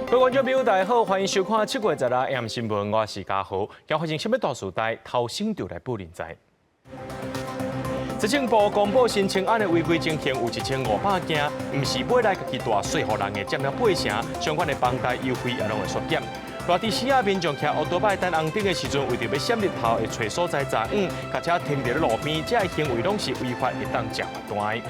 各位觀眾朋友，大家好，歡迎收看7月16 AM 新聞，我是嘉豪。今發生啥物大事代，頭先就來報您知。財政部公布新青安的違規情形有1500件，毋是買來家己蹛稅予人的佔了八成，相關的房貸優惠也攏會縮減。熱地時啊，民眾騎烏多擺等紅燈的時陣，為著欲閃日頭，會揣所在遮遠，共車停佇咧路邊，這个行為攏是違法，會當食罰單。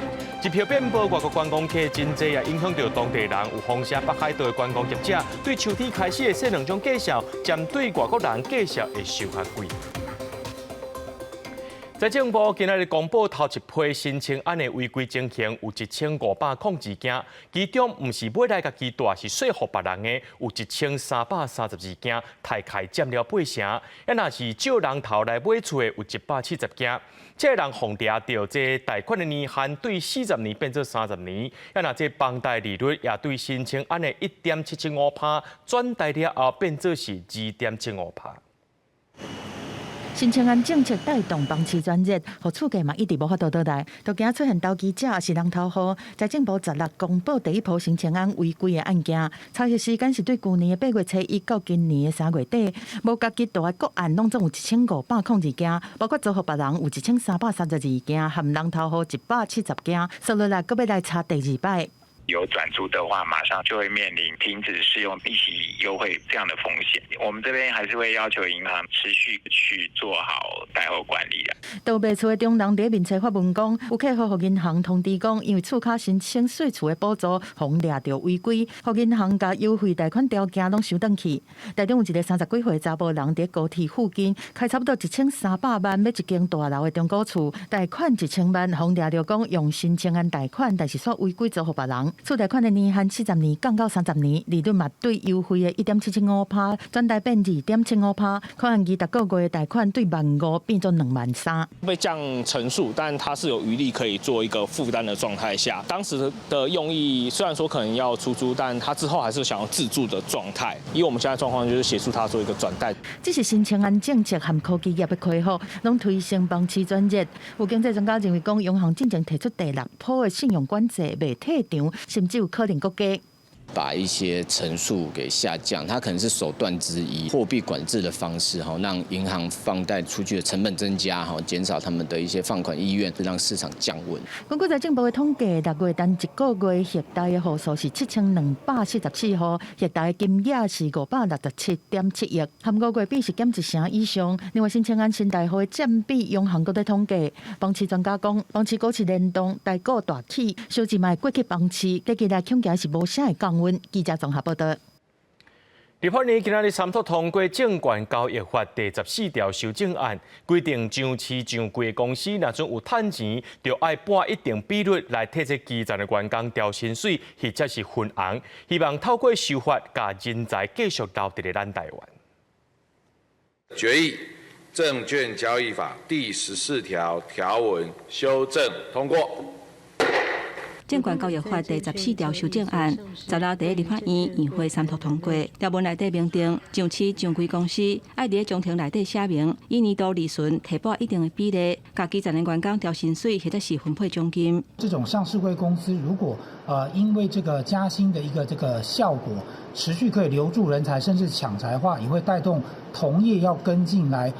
日票變薄，外國觀光客真濟，也影響著當地人。有風聲北海道的觀光業者對秋天開始的這兩種介紹，針對外國人介紹會收較貴。財政部今仔日公布頭一批新青安的違規情形，有1502件，其中毋是買來家己蹛，是稅予別人的，有1332件，大概佔了八成。啊，若是借人頭來買厝的，有170件，這个人予掠著這貸款的年限對40年變做30年，啊，若這房貸利率也對新青安的1.775趴轉貸了後變做是2.75趴。新青安政策帶動房市轉熱，予厝價嘛一直無法度倒來，都驚出現投機者抑是人頭戶。財政部十六公布第一波新青安違規的案件，查核時間是對舊年的8月初1到今年的3月底，無家己蹛的個案攏總有1502件，包括租予別人有1332件，含人頭戶170件，紲落來閣欲來查第二擺。有轉租的話，馬上就會面臨停止適用利息優惠這樣的風險。我們這邊還是會要求銀行持續去做好貸後管理的。都賣厝的中人佇面冊發文講，有客戶予銀行通知講，因為厝跤申請稅厝的補助，予掠著違規，予銀行共優惠貸款條件攏收轉去。台中有一个30幾歲查埔人佇高鐵附近開差不多1300萬買一間大樓的中古厝，貸款1000萬，予掠著講用新青安貸款，但是煞違規租予別人。厝貸款的年限40年降到30年，利率嘛對優惠的1.775趴轉貸變2.75趴，可能20個月貸款對萬五變做2萬3。被降成數，但它是有餘力可以做一個負擔的狀態下，當時的用意雖然說可能要出租，但他之後還是想要自住的狀態。以我們現在狀況，就是協助他做一個轉貸。這是新青安政策和科技業的開發，攏推升房市轉熱。有經濟專家認為講，央行進前提出第六波的信用管制袂退場，甚至有可能閣加。把一些成數給下降，它可能是手段之一，貨幣管制的方式，哈，讓銀行放貸出去的成本增加，哈，減少他們的一些放款意願，讓市場降溫。根據財政部的統計，6月單一個月核貸的戶數是7244戶，核貸的金額是567.7億，和5月比是減一成以上。另外，新青安新貸戶的佔比，央行閣咧統計，房市專家講，房市股市聯動，台股大起，小資嘛會過去房市，短期內恐驚是無啥會降溫。記者綜合報道。立法院今仔日三讀通過證券交易法第14條修正案，規定上市上櫃公司若準有趁錢，就愛撥一定比率來替這基層的員工調薪水，或者是分紅，希望透過修法，共人才繼續留佇咧咱台灣。決議證券交易法第14條條文修正通過。證券交易法第十四條修正案，十六佇立法院院會三讀通過。條文內底明定，上市上櫃公司愛佇章程內底寫明，以年度利潤提撥一定的比例，共基層的員工調薪水或者是分配獎金。這種上市櫃公司如果因為這個加薪的一個這個效果，持續可以留住人才，甚至搶才的話，也會帶動同業要跟進來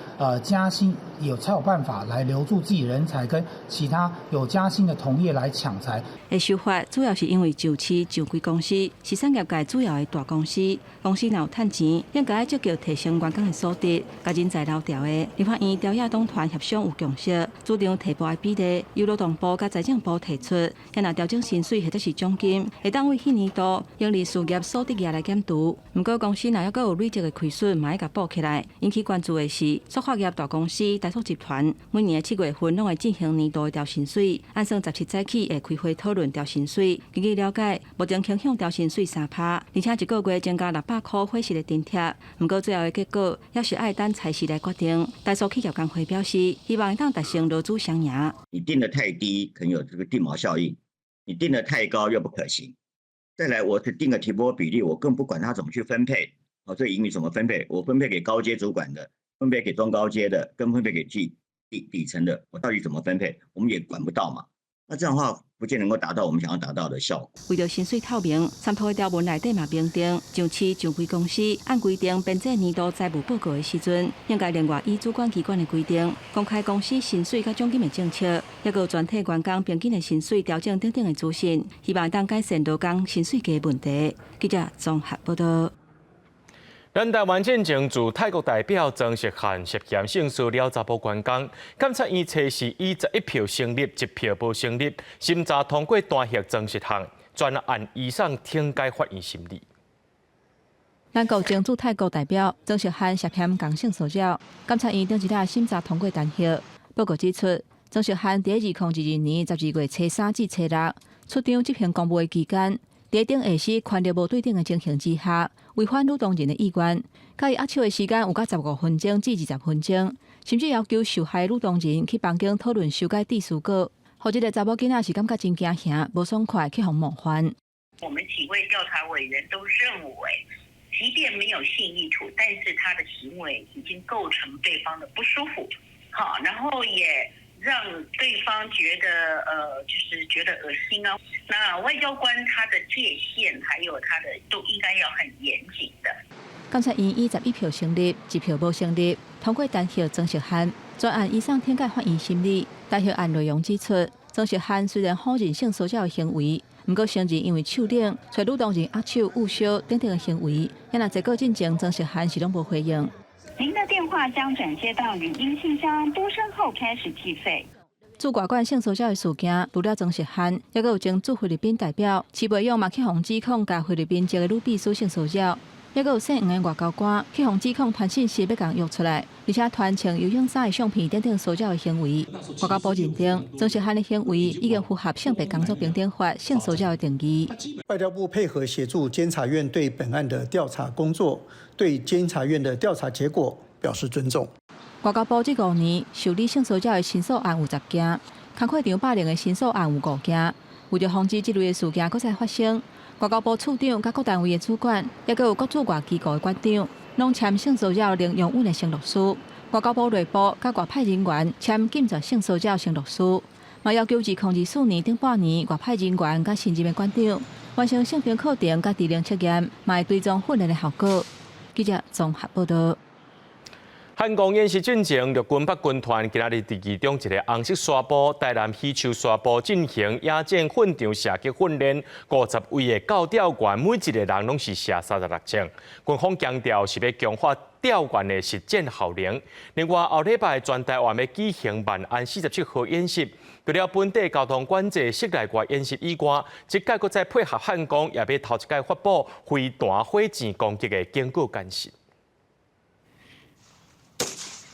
加薪，有才有辦法來留住自己人才，跟其他有加薪的同業來搶才。會修法主要是因為上市上櫃公司是產業界主要的大公司，公司若有趁錢，應該積極提升員工的素質，共人才留牢的。立法院朝野黨團協商有共識，主張提撥的比例由勞動部佮財政部提出，若調整薪水或者是獎金，會當為彼年度營利事業所得額來減除。毋過公司若猶閣有累積的虧損，嘛愛共補起來。引起關注的是，塑化業大公司台塑集團每年的7月份攏會進行年度的調薪水，按算十七早起會開會討論調薪水。根據了解，目前傾向調薪水3趴，而且一個月增加600塊伙食的津貼。毋過最後的結果，猶是愛等財市來決定。台塑企業工會表示，希望會當達成勞資雙贏。你定得太低，可能有這個定錨效應；你定得太高又不可行。再來，我是定個提撥比例，我更不管他怎麼去分配，哦，這盈餘怎麼分配，我分配給高階主管的，分配給中高階的，跟分配給底底層的，我到底怎麼分配，我們也管不到嘛。那這樣的話，不見能夠達到我們想要達到的效果。為著薪水透明，三套的條文內底嘛明定，上市上櫃公司按規定編製年度財務報告的時陣，應該另外依主管機關的規定，公開公司薪水佮獎金的政策，抑閣有全體員工平均的薪水調整等等的資訊，希望當改善勞工薪水低問題。記者綜合報道。咱台灣進前駐泰國代表莊錫漢涉嫌性騷擾查埔員工，監察院測試以11票成立，1票無成立，審查通過彈劾莊錫漢，全案移送懲戒法院審理。咱國前駐泰國代表莊錫漢涉嫌共性騷擾，監察院頂一日審查通過彈劾。報告指出，莊錫漢佇2022年12月初3至初6出場執行公務的期間，佇頂下司權力無對等的情形之下，違反女當人的意願，佮伊握手的時間有到15分鐘至20分鐘，甚至要求受害女當人去房間討論修改致辭稿，予這个查某囡仔是感覺真驚嚇，無爽快，去予冒犯。我們幾位調查委員都認為，即便沒有性意圖，但是他的行為已經構成對方的不舒服，好，然後也讓對方覺得，就是覺得噁心啊。那外交官他的界限還有他的都應該要很嚴謹的。監察院以11票成立，1票無成立，通過彈劾莊錫漢，全案移送懲戒法院審理。彈劾案內容指出，莊錫漢雖然否認性騷擾的行為，毋過承認因為手冷，揣女當人握手、握手等等的行為，也若這個進前莊錫漢是攏無回應。您的電話將轉接到語音信箱，嘟聲後開始計費。駐外館性騷擾的事件，除了莊錫漢，抑閣有前駐菲律賓代表徐培勇嘛去予指控共菲律賓籍的女秘書性騷擾，抑閣有姓黃的外交官去予指控傳訊息欲共約出來，而且傳穿游泳衫的相片等等騷擾的行為。外交部認定莊錫漢的行為已經符合性別工作平等法性騷擾的定義。外交部配合協助監察院對本案的調查工作，對監察院的調查結果表示尊重。外交部這5年受理性騷擾的申訴案有10件，工課場霸凌的申訴案有5件。為著防止這類的事件閣再發生，外交部處長佮各單位的主管，抑閣有各駐外機構的館長，攏簽性騷擾零容忍的承諾書。外交部內部佮外派人員簽禁絕性騷擾承諾書，嘛要求2024年頂半年外派人員佮新任的館長完成性平課程佮智能測驗，嘛會追蹤訓練的效果。記者綜合報道。漢光演習進前，陸軍北軍團今仔日佇其中一个紅色沙埔、台南魚樹沙埔進行野戰訓場射擊訓練，50位的教調員每一个人攏是射36槍。軍方強調是欲強化調員的實戰效能。另外，後禮拜全台灣欲舉行萬安47號演習，除了本地交通管制、室內外演習以外，這屆閣再配合漢光，也欲頭一擺發布飛彈火箭攻擊的警告監視。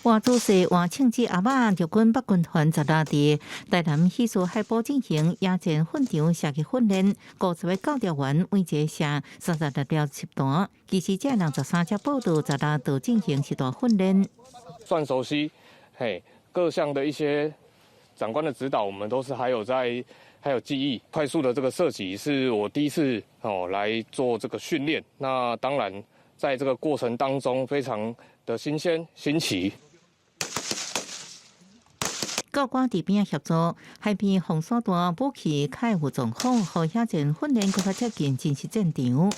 換姿勢換槍支阿媽，陸軍北軍團十六佇台南魚樹海埔進行野戰訓場射擊訓練，50個教調員每一个射36粒實彈。其實這63隻部隊十六都進行實彈訓練。算熟悉，嘿，各項的一些長官的指導，我們都是還有在，還有記憶。快速的這個射擊是我第一次哦來做這個訓練，那當然在這個過程當中非常的新鮮新奇。教官佇邊仔協助，海邊封鎖帶武器較會有狀況，予野戰訓練閣較接近真實戰場。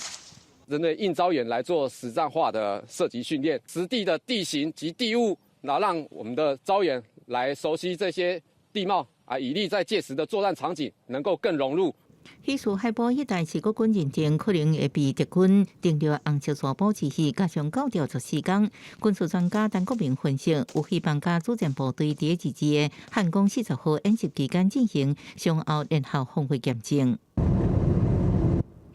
針對應召演來做實戰化的射擊訓練，實地的地形及地物，然後讓我們的召演來熟悉這些地貌啊，以利在屆時的作戰場景能夠更融入。魚樹海埔一帶是國軍認定可能會被敵軍登陸紅色沙埔之時，加上教調14工，軍事專家陳國明分析，有希望佮主戰部隊佇二二的漢光40號演習期間進行雙後聯合防衛驗證。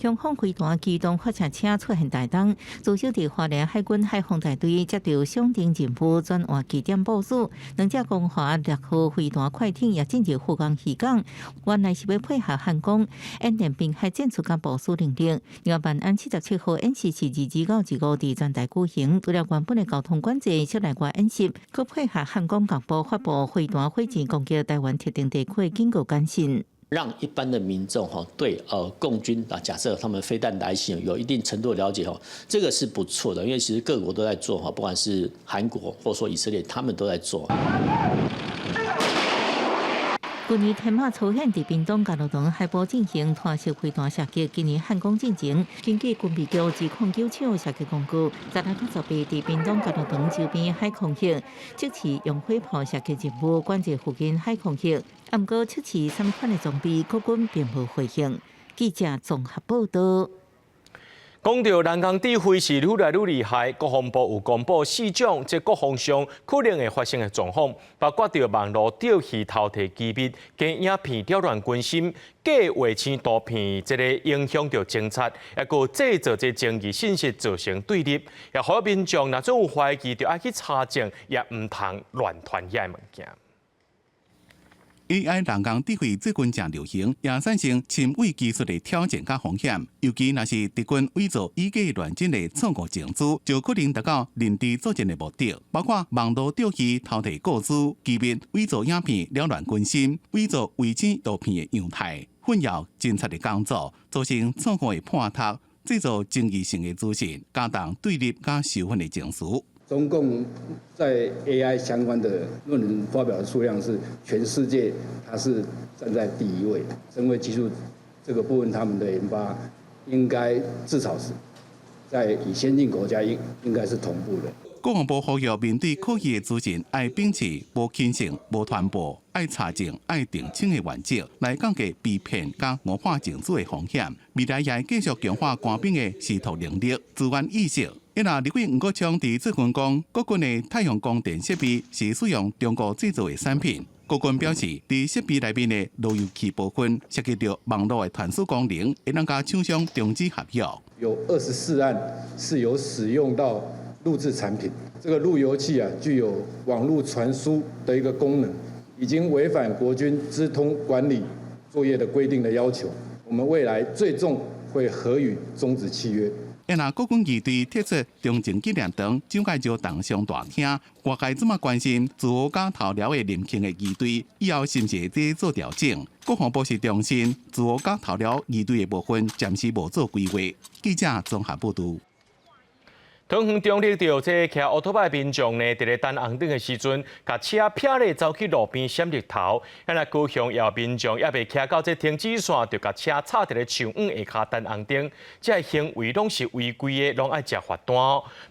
雄風飛彈機動發射車出現台東，駐守佇花蓮海軍海防大隊接到上定任務，轉換基點部署。兩隻光華6號飛彈快艇也進入福岡漁港，原來是欲配合漢光演練濱海戰術佮部署能力。另外，萬安77號演習是22到25佇全台舉行，除了原本的交通管制、室內外演習，閣配合漢光廣播發布飛彈火箭攻擊台灣特定地區的警告簡訊。讓一般的民眾哈對共軍啊，假設他們飛彈來襲有一定程度的了解哈，這個是不錯的，因為其實各國都在做哈，不管是韓國或說以色列，他們都在做。去年天馬朝鮮佇屏東嘉樂堂海埔進行拖式飛彈射擊，今年漢光進前，根據軍備局2009廠射擊公告，16甲18佇屏東嘉樂堂周邊海空域，測試用火炮射擊任務，管制附近海空域。毋過測試啥物款的裝備，國軍並無回應。記者綜合報道。講到人工智慧是愈來愈厲害，國防部有公布四種這國防上可能會發生的狀況，包括著網路釣魚偷提機密、假影片擾亂軍心、假衛星圖片這个影響著偵察，抑閣製造這爭議信息造成對立，也予民眾若總有懷疑，就愛去查證，也毋通亂傳遐个物件。 AI 人工智慧最近誠流行，也產生深偽技術的挑戰佮風險。尤其若是敵軍偽造以假亂真的錯誤情資，就可能達到認知作戰的目的，包括網路釣魚、偷提個資、機密、偽造影片、擾亂軍心、偽造衛星圖片的樣態，混淆偵察的工作，造成錯誤的判讀，製造爭議性的資訊，加重對立佮仇恨的情緒。中共在 AI 相關的論文發表的數量是全世界，它是站在第一位。深偽技術這個部分，他們的研發應該至少是在與先進國家應該是同步的。國防部呼籲面對可疑的資訊，愛秉持無輕信、無傳播、愛查證、愛澄清的原則，來降低被騙佮誤判情資的風險。未來也會繼續強化官兵的視圖能力、資安意識。一若立委黃國昌佇最近講，國軍的太陽光電設備是使用中國製造的產品。國軍表示，佇設備內面的路由器部分涉及著網路的傳輸功能，會當佮廠商終止合約。有24案是有使用到錄製產品，這個路由器啊，具有網路傳輸的一個功能，已經違反國軍資通管理作業的規定的要求。我們未來最終會核予終止契約。若國軍儀隊提出中正紀念堂蔣介石銅像大廳，外界這麼關心自豪佮頭寮的林慶的儀隊，以後是毋是會做調整？國防部是重申，自豪佮頭寮儀隊的部分暫時無做規劃。記者綜合報導。桃園中壢著這騎烏托邦民眾呢，佇咧等紅燈的時陣，共車撇咧走去路邊閃日頭。啊，若高雄也有民眾猶未騎到這停止線，就共車插佇咧樹蔭下跤等紅燈，這个行為攏是違規的，攏愛食罰單。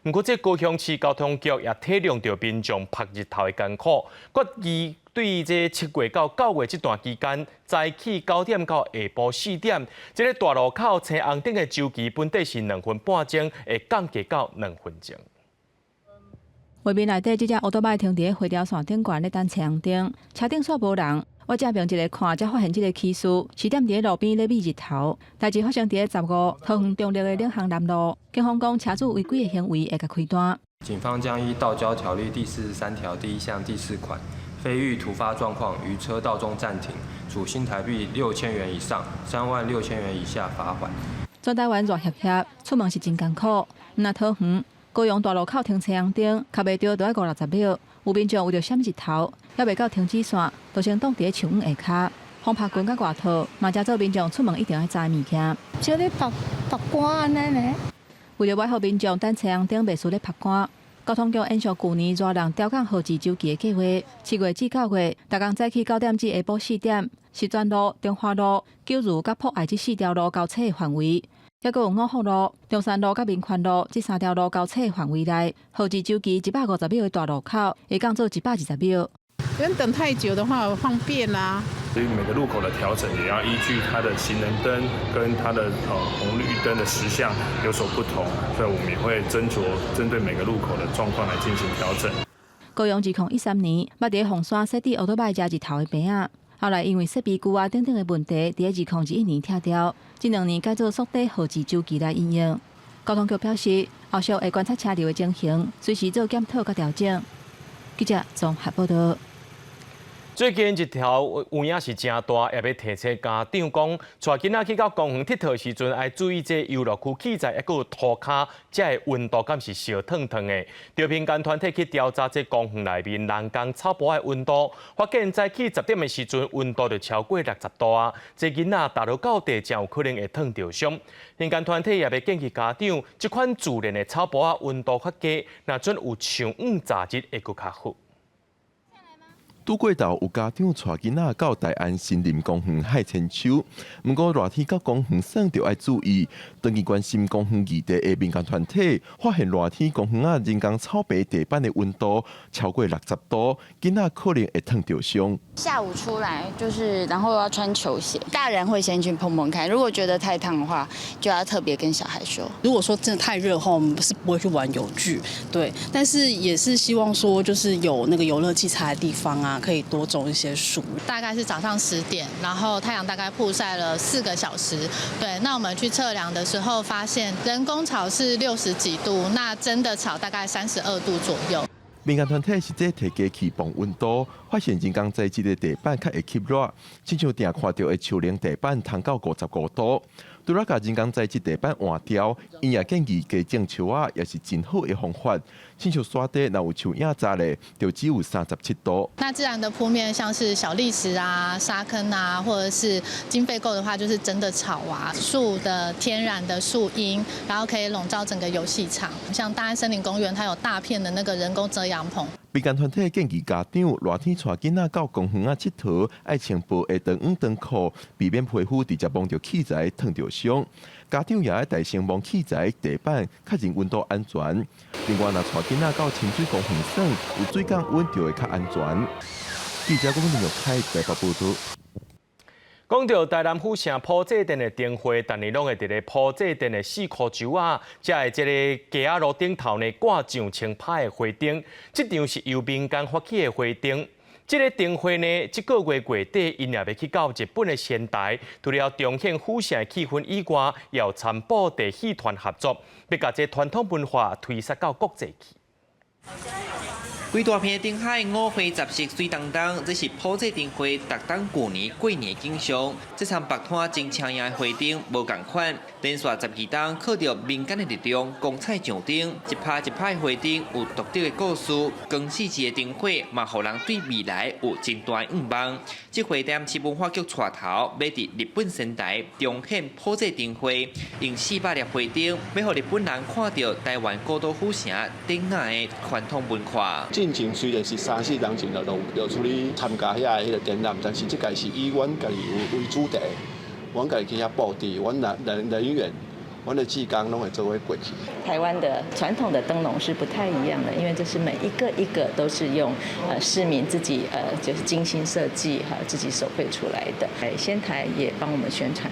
毋過這高雄市交通局也體諒著民眾曝日頭的艱苦，決議對這7月到9月這段期間，早起9點到下晡4點，這个大路口青紅燈的週期本底是2分半鐘，會降低到2分鐘。畫面內底，這隻烏托邦停佇咧花雕線頂懸咧等青紅燈，車頂煞無人。我這邊一个看，才發現這个起事是踮佇咧路邊咧覕日頭。代誌發生佇咧15桃園中壢的領航南路，警方講車主違規的行為會共開單。警方將依《道交條例》第43條第1項第4款，非遇突發狀況於車道中暫停，處新台幣6000元以上3萬6000元以下罰款。全台灣熱煋煋，出門是真艱苦。毋但桃園、高雄大路口停青紅燈，卡袂著都愛五六十秒。有民眾為著閃日頭，猶未到停止線，就先擋佇咧樹蔭下跤。風曝裙佮外套，嘛誠做民眾出門一定愛知物件。像咧曝曝寒按呢呢。為著維護民眾等青紅燈袂輸咧曝寒，交通局延續舊年熱人調降號誌週期的計劃，7月至9月，逐工早起9點至下晡4點，十全路、中華路、九如佮博愛這四條路交叉的範圍，抑閣有五福路、中山路佮民權路這三條路交叉的範圍內，號誌週期150秒的大路口，會降做120秒。人等太久的話，方便啊。所以每個路口的調整也要依據它的行人燈跟它的紅綠燈的時相有所不同，所以我們也會斟酌針對每個路口的狀況來進行調整。高雄2013年，捌佇鳳山設置烏托邦遮日頭的棚仔，後來因為設備舊啊等等的問題，佇2021年拆掉。這兩年改做縮短號誌週期來應用。交通局表示，後續會觀察車流的情形，隨時做檢討佮調整。記者綜合報道。最近日頭有影是誠大，也欲提醒家長講，帶囡仔去到公園𨑨迌時陣，愛注意這遊樂區器材，抑閣有塗跤，這个溫度敢是燒燙燙的。著民間團體去調查這公園內面人工草埔的溫度，發現早起10點的時陣，溫度就超過60度啊！這囡仔踏落到地，誠有可能會燙著傷。民間團體也欲建議家長，這款自然的草埔仔溫度較低，若準有樹蔭遮熱會閣較好。拄過晝有家長帶囡仔到大安森林公園曬千秋，毋過熱天到公園耍著愛注意。長期關心公園議題的民間團體發現，熱天公園仔人工草坪地板的溫度超過60度，囡仔可能會燙著傷。下午出來就是，然後要穿球鞋，大人會先去碰碰看，如果覺得太燙的話，就要特別跟小孩說。如果說真的太熱的話，我們是不會去玩遊具，對，但是也是希望說，就是有那個遊樂器材的地方啊，可以多種一些樹。大概是早上10點，然後太陽大概曝曬了4個小時。對，那我們去測量的時候，發現人工草是60幾度，那真的草大概32度左右。民間團體實際提機器磅溫度，發現人工材質的地板較會吸熱，親像定看著的樹林地板燙到55度。除了共人工材質地板換掉，𪜶也建議加種樹仔，也是真好的方法。親像山底若有樹影遮咧，就只有37度。那自然的鋪面，像是小礫石啊、沙坑啊，或者是經費夠的話，就是真的草啊、樹的天然的樹蔭，然後可以籠罩整個遊戲場。像大安森林公園，它有大片的那個人工遮陽棚。民間團體建議家長熱天帶囡仔到公園仔𨑨迌，愛穿薄的長羽長褲，避免皮膚直接摸著器材燙著傷。家長也愛代先摸器材地板，確認溫度安全。另外，若帶囡仔到親水公園耍，有水降溫就會較安全。記者郭林玉凱台北報導。講到台南府城埔仔鎮的燈會，逐年攏會佇咧埔仔鎮的四箍洲仔，才會這个街仔路頂頭呢掛上千拍的花燈。這場是由民間發起的花燈。這个燈會呢，這個月月底，𪜶也欲去到日本的仙台，除了彰顯府城的氣氛以外，也有參布袋戲團合作，欲共這傳統文化推捒到國際去。規大片燈海五花雜色媠當當，這是埔仔燈會逐冬舊年過年景象。這場白攤真搶眼的花燈無仝款，連續12冬靠著民間的力量，光彩上燈，一拍一拍的花燈有獨特的故事，光四季的燈火嘛，予人對未來有真大的願望。這回台南市文化局帶頭，欲佇日本仙台重現埔仔燈會，用400粒花燈，欲予日本人看著台灣古都府城典雅的傳統文化。進前雖然是三四年前就有出去參加遐彼个展覽，但是這屆是以阮家己為主題，阮家己去遐布置，阮人員，阮的志工攏會做伙過去。台灣的傳統的燈籠是不太一樣的，因為這是每一個一個都是用市民自己就是精心設計哈，自己手繪出來的。仙台也幫我們宣傳，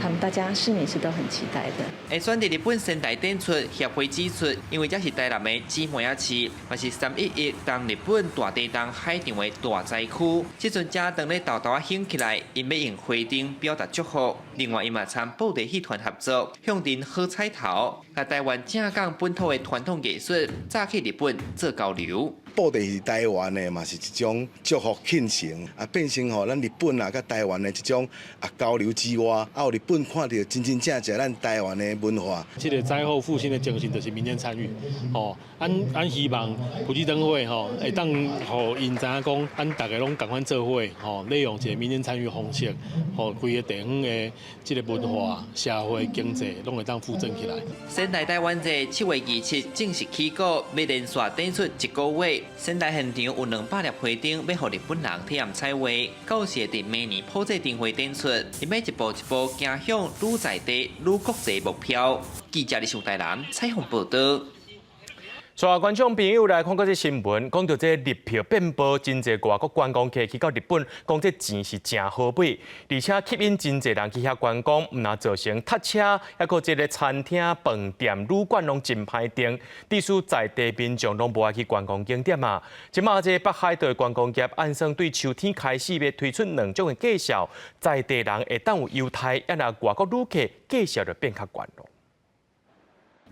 他們大家市民是都很期待的。會選佇日本仙台展出，協會指出，因為這是台南的姊妹仔市，嘛是3.11當日本大地震海場的大災區。這陣遮當咧沓沓仔興起來，𪜶欲用花燈表達祝福。另外，伊嘛參布袋戲團合作，向陣好彩頭，共台灣正港本土的傳統藝術，帶去日本做交流。布袋戲台灣的嘛是一種祝福慶生，啊變成吼咱日本啊佮台灣的一種啊交流之外，啊予日本看著真真正正咱台灣的文化。這个災後復興的精神就是民間參與，吼，俺希望埔仔燈會吼會當予𪜶知影講，俺逐家攏仝款做伙，吼，利用一个民間參與方式，予規个地方的這个文化、社會、經濟攏會當復振起來。仙台台灣節7月27正式起鼓，欲連續展出一個月。仙台現場有200粒花燈，欲予日本人體驗彩畫。到時會佇明年埔仔燈會展出，𪜶欲一步一步行向愈在地、愈國際目標。記者李秀台南採訪報導。帶觀眾朋友來看這新聞，講到這日票變薄，真濟外國觀光客去到日本，講這錢是誠好買，而且吸引真濟人去遐觀光，毋但造成塞車，抑閣這个餐廳、飯店、旅館攏真歹訂，致使在地民眾攏無愛去觀光景點啊。這馬這北海道觀光業按算對秋天開始欲推出兩種的價數，在地人會當有優待，抑若外國旅客價數就變較懸囉。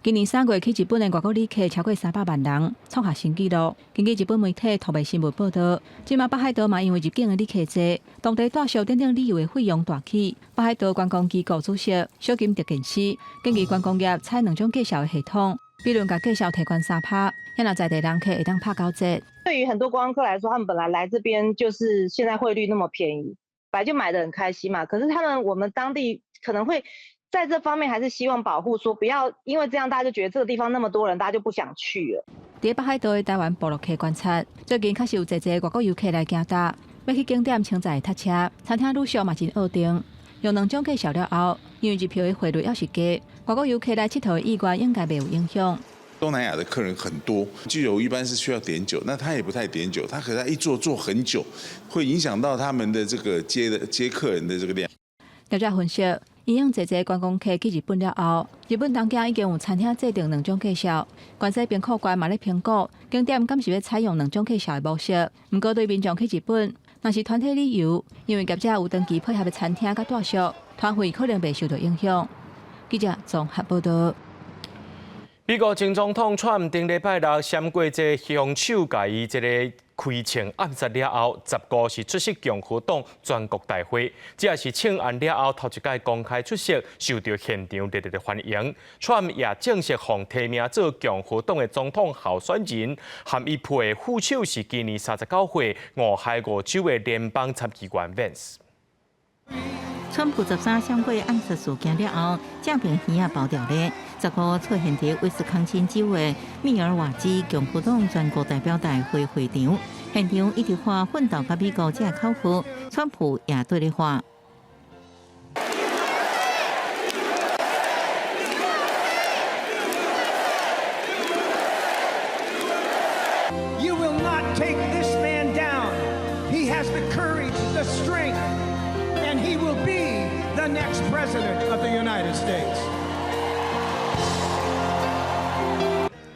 今年3月去日本的外國旅客超過300萬人，創下新紀錄。根據日本媒體托麥新聞報導，這馬北海道嘛因為入境的旅客濟，當地住宿等等旅遊的費用大起。北海道觀光機構主席小金特健司建議觀光業採兩種價數的系統，比如共價數提懸3%，遐若在地人客會當拍九折。對於很多觀光客來說，他們本來來這邊就是現在匯率那麼便宜，本來就買得很開心嘛。可是他們我們當地可能會在這方面還是希望保護，說不要因為這樣大家就覺得這個地方那麼多人，大家就不想去了。佇北海道的台灣部落客觀察，最近確實有濟濟外國遊客來行搭，欲去景點穿在塞車，餐廳旅宿嘛真惡訂。用兩種介紹了後，因為日票的匯率猶是低，外國遊客來𨑨迌的意願應該袂有影響。東南亞的客人很多，居酒屋一般是需要點酒，那他也不太點酒，他可他一坐坐很久，會影響到他們的這個接的接客人的這個量。業者分析，因應濟濟觀光客去日本了後，日本東京已經有餐廳制定兩種介紹，關西兵庫縣嘛咧評估景點敢是欲採用兩種介紹的模式。毋過對民眾去日本，若是團體旅遊，因為業者有長期配合的餐廳佮住宿，團費可能袂受到影響。記者綜合報導。美國前總統川普頂禮拜六閃過這兇手共伊這個開槍暗殺了後，15是出席共和黨全國大會，這也是槍案了後頭一擺公開出席，受到現場熱烈的歡迎。川普也正式予提名做共和黨的總統候選人，和伊配的副手是今年39歲俄亥俄州的聯邦參議員 Vance。川普13閃過暗殺事件了後，這片耳仔爆掉咧。15出現佇威斯康星州的密爾瓦基共和黨全國代表大會會場，現場一直喊奮鬥佮美國這口號，川普也綴咧喊。 You will not take this man down. He has the courage, the strength, and he will be the next president of the United States.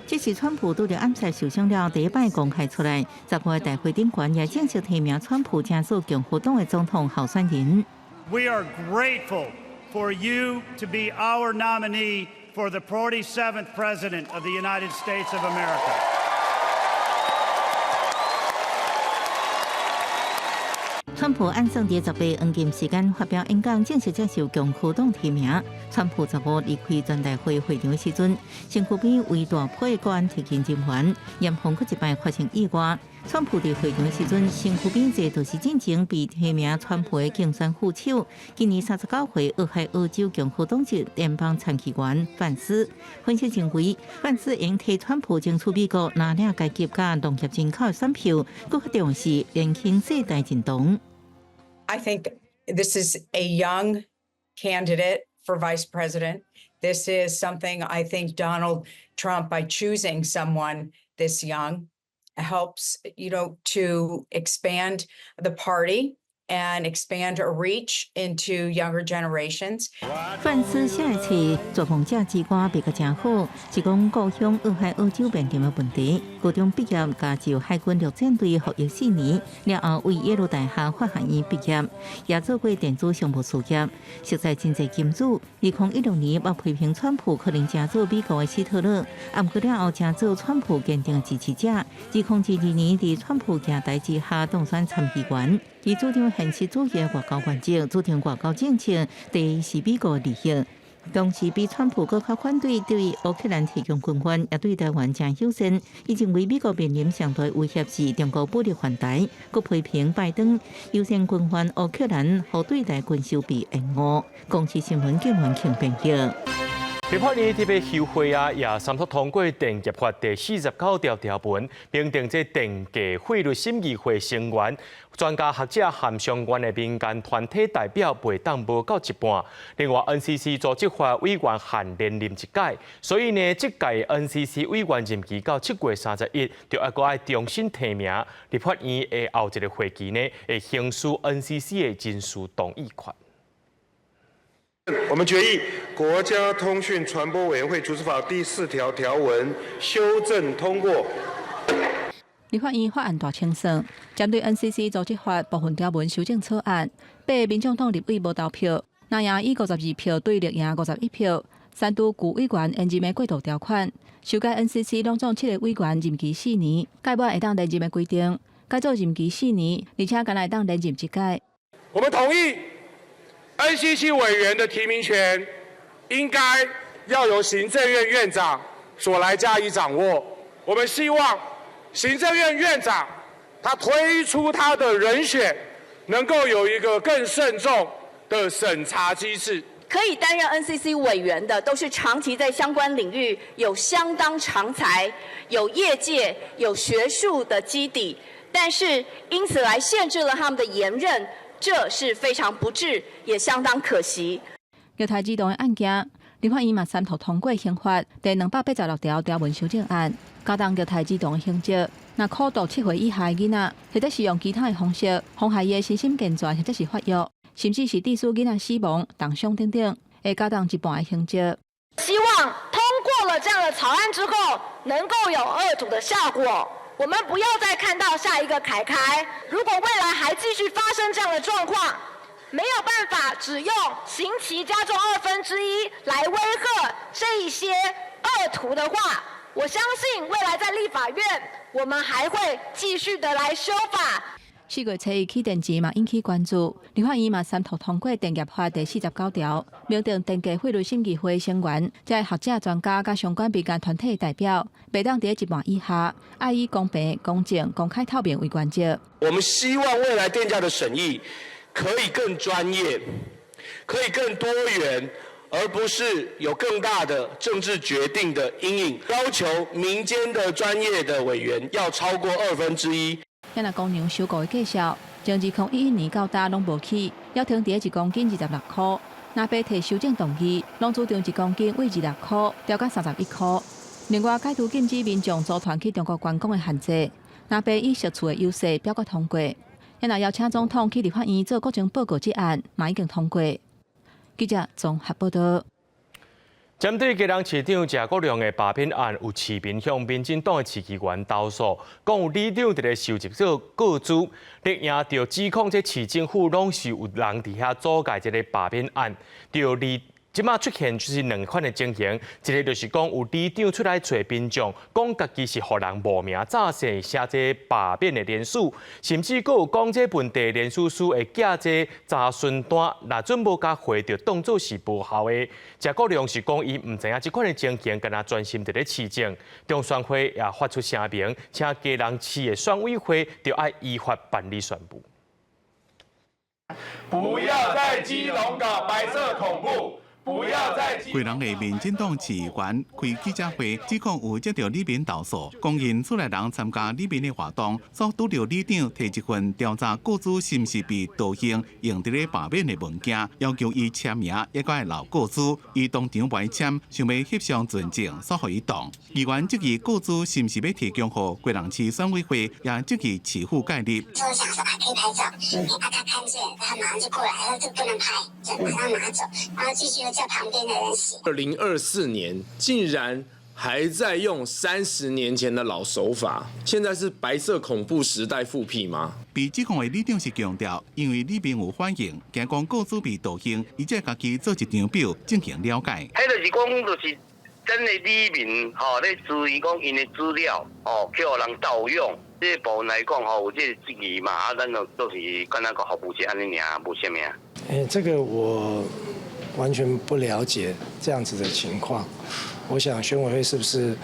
這是川普拄著暗殺受傷了第一擺公開出來，15大會頂懸也正式提名川普成做共和黨的總統候選人。 We are grateful for you to be our nominee for the 47th President of the United States of America. 川普按算佇18黃金時間發表演講，正式接受共和黨提名。川普15離開全代會會場時陣，身軀邊圍大批國安特勤人員，嚴防閣一擺發生意外。川普佇會場時陣，身軀邊坐就是進前被提名川普的競選副手，今年39歲俄亥俄州共和黨籍聯邦參議員范斯。分析認為，范斯應替川普爭取美國藍領階級佮農業人口的選票，閣較重視年輕世代認同。 I think this is a young candidate for vice president. This is something I think Donald Trump, by choosing someone this young, helps to expand the party and expand a reach into younger generations. 范斯寫的冊《絕望者之歌》賣甲誠好，是講故鄉俄亥俄州面臨的問題。高中畢業，加州海軍陸戰隊服役4年，了後為耶魯大學法學院畢業，也做過電子商務事業，熟似真濟金主。2016年，捌批評川普可能成做美國的希特勒，毋過了後成做川普堅定的支持者。2022年，佇川普行台之下當選參議員。伊主張現實主義外交原則，主張外交政策，第一是美國利益。同時，比川普閣較反對對烏克蘭提供軍援，也對台灣誠友善。伊認為美國面臨上大威脅是中國武力犯台，閣批評拜登優先軍援烏克蘭，予對台軍售被延誤。公視新聞記員慶編譯。立法院特別休會啊，也三讀通過電業法第49條條文，明定這電價費率審議會成員、專家學者和相關的民間團體代表袂當無夠一半。另外，NCC 組織法委員限連任一屆，所以呢，這屆 NCC 委員任期到7月31，就愛閣愛重新提名。立法院的後一个會期呢，會行使 NCC 的人事動議權。我們決議《國家通訊傳播委員會組織法》第4條條文修正通過。立法院法案大清算，針對 NCC 組織法部分條文修正草案，八个民眾黨立委無投票，藍營以52票對綠營51票，刪除舊委員延任的過渡條款，修改 NCC 攏總七个委員任期4年，屆滿會當連任的規定，改做任期四年，而且干焦會當連任一屆。我們同意 NCC 委員的提名權應該要由行政院院長所來加以掌握。我們希望行政院院長他推出他的人選，能夠有一個更慎重的審查機制。可以擔任 NCC 委員的，都是長期在相關領域有相當長才、有業界、有學術的基底，但是因此來限制了他們的延任，這是非常不智，也相當可惜。虐待兒童的案件，立法院嘛三讀通過刑法第286條條文修正案，加重虐待兒童的刑責。若苦毒7歲以下的囡仔，或者是用其他的方式妨害伊的身心健全，或者是發育，甚至是致使囡仔死亡、重傷等等，會加重一半的刑責。希望通過了這樣的草案之後，能夠有遏阻的效果。我們不要再看到下一個凱凱。如果未來還繼續發生這樣的狀況，沒有辦法只用刑期加重1/2來威嚇這一些惡徒的話，我相信未來在立法院，我們還會繼續的來修法。4月初一起電錢嘛引起關注，立法院嘛三讀通過電業法第49條，明定電價費率審議會成員，這學者專家佮相關民間團體代表，袂當佇一半以下，愛以公平、公正、公開透明為原則。我們希望未來電價的審議可以更專業，可以更多元，而不是有更大的政治決定的陰影。要求民間的專業的委員要超過1/2。遐若公牛收購的價數，從2011年到今攏無起，猶停佇1公斤26箍。若白提修正動議，攏主張1公斤為26箍調到31箍。另外，解除禁止民眾組團去中國觀光的限制，若白以席次的優勢表決通過。遐若邀請總統去立法院做國情報告這案，嘛已經通過。記者綜合報道。針對基隆市長謝國樑的罷免案，有市民向民進黨的市議員投訴，講有里長佇咧收集這個個資，綠營就指控這市政府攏是有人佇遐阻礙這个罷免案，就裡這馬出現就是兩款的情形，一个就是講有里長出來揣民眾，講家己是予人冒名詐騙寫這罷免的聯署，甚至閣有講這問題聯署書會寄這查詢單，若準無共回就當做是無效的。謝國樑是講伊毋知影這款的情形，敢若專心佇咧市政。中選會也發出聲明，請基隆市的選委會著愛依法辦理選務。不要在基隆搞白色恐怖！不要再。基隆的民進黨市議員開記者會，指控有接到里民投訴，講𪜶厝內人參加里民的活動，所拄著里長提一份調查個資是毋是被盜用，用佇咧罷免的文件，要求伊簽名，抑閣愛留個資，伊當場袂簽，想欲翕相存證，煞予伊擋。議員質疑個資是毋是欲提供予基隆市選委會，也質疑市府介入。就想說啊，可以拍照，啊，他看見，他馬上就過來，他說這不能拍，就馬上拿走，然後繼續又叫旁邊的人寫。2024年竟然還在用30年前的老手法，現在是白色恐怖時代復辟嗎？被指控的里長是強調，因為里民有反映，驚講個資被盜用，伊才家己做一張表進行了解。彼就是講，就是真的里民吼咧質疑講𪜶的資料哦，去予人盜用，這個部分來講吼，有這個質疑嘛，啊，咱就都是敢若個服務者按呢爾，無啥物啊。欸，這個我完全不了解這樣子的情況。我想選委會是不是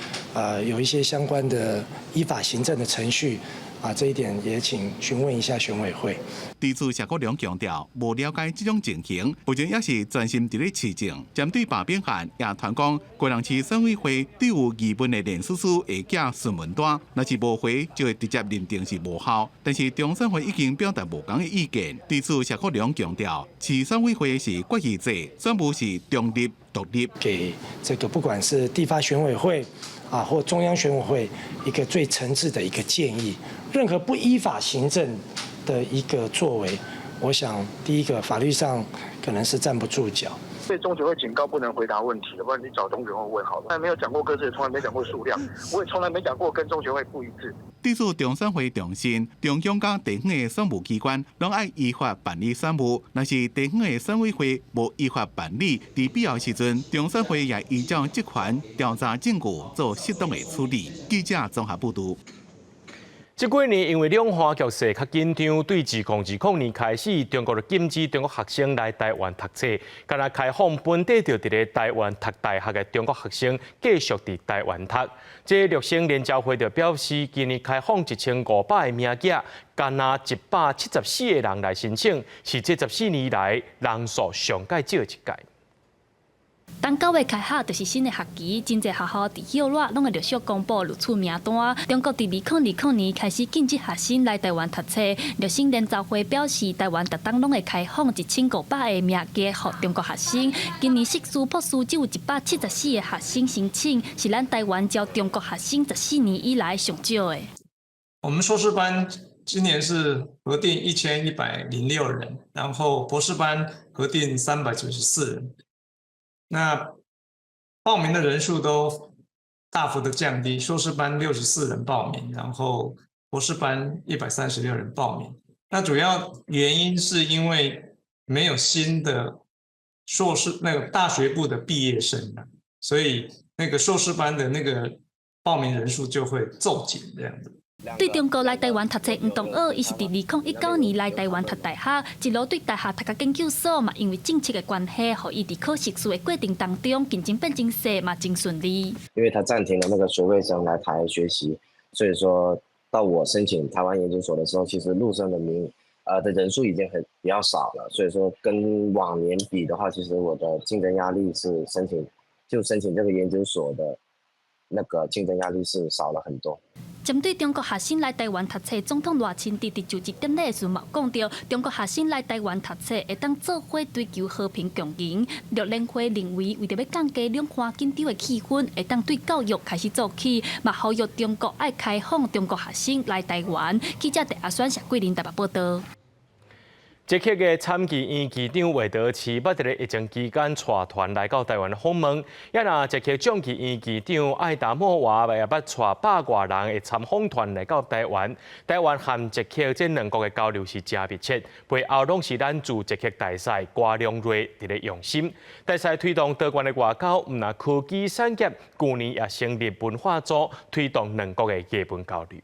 有一些相關的依法行政的程序啊？這一點也請詢問一下選委會。對此，謝國樑強調，無了解這種情形，目前也是專心佇咧市政。針對罷免案，也傳講，基隆市選委會對有疑問的聯署書會寄詢問單，若是無回，就會直接認定是無效。但是中選會已經表達無仝的意見。對此，謝國樑強調，市選委會是決議制，選務是中立獨立。給這個不管是地方選委會啊，或中央選委會一個最誠摯的一個建議，任何不依法行政的一個作為，我想第一個法律上可能是站不住腳。被中選會警告不能回答問題的，不然你找中選會問好了。從來沒有講過個資，從來沒講過數量，我也從來沒講過跟中選會不一致。對此，中選會重申，中央佮地方的選務機關攏愛依法辦理選務，若是地方的選委會無依法辦理，佇必要時陣，中選會也依照職權調查證據做適當的處理。記者綜合報導。這幾年因為兩岸局勢較緊張，對2020年開始，中國就禁止中國學生來台灣讀冊，敢若開放本地就佇咧台灣讀大學的中國學生繼續佇台灣讀。這陸生聯招會就表示，今年開放1500個名額，敢若174個人來申請，是這14年來人數上蓋少的一屆。冬9月開學就是新的學期，真濟學校佇歇熱攏會陸續公布錄取名單。中國佇2020年開始禁止學生來台灣讀冊，陸生聯合會表示，台灣逐冬攏會開放1500個名額予中國學生。今年碩士、博士只有174個學生申請，是咱台灣招中國學生14年以來上少的。我們碩士班今年是核定1106人，然後博士班核定394人。那報名的人數都大幅的降低，碩士班64人報名，然後博士班136人報名。那主要原因是因為沒有新的碩士那個大學部的畢業生，所以那個碩士班的那個報名人數就會驟減這樣子。對中國來台灣讀冊，黃同學伊是佇2019年來台灣讀大學，一路對大學讀到研究所嘛，因為政策的關係，予伊佇考碩士的過程當中競爭變真細，嘛真順利。因為他暫停了那個學位生來台學習，所以說到我申請台灣研究所的時候，其實陸生的名的人數已經很比較少了，所以說跟往年比的話，其實我的競爭壓力是申請這個研究所的那個競爭壓力是少了很多。針對中國學生來台灣讀冊，總統賴清德佇就職典禮時嘛講著，中國學生來台灣讀冊會當做伙追求和平共贏。綠聯會認為，為著欲降低兩岸緊張的氣氛，會當對教育開始做起，嘛呼籲中國愛開放中國學生來台灣。記者鄭阿選、謝桂林台北報導。捷克的參議院議長韋德奇捌佇咧疫情期間帶團來到台灣訪問，也若捷克眾議院議長艾達莫娃也捌帶百外人的參訪團來到台灣。台灣和捷克這兩國的交流是誠密切，背後攏是咱駐捷克大使郭良睿佇咧用心。大使推動多元的外交，毋但科技產業，舊年也成立文化組，推動兩國的藝文交流。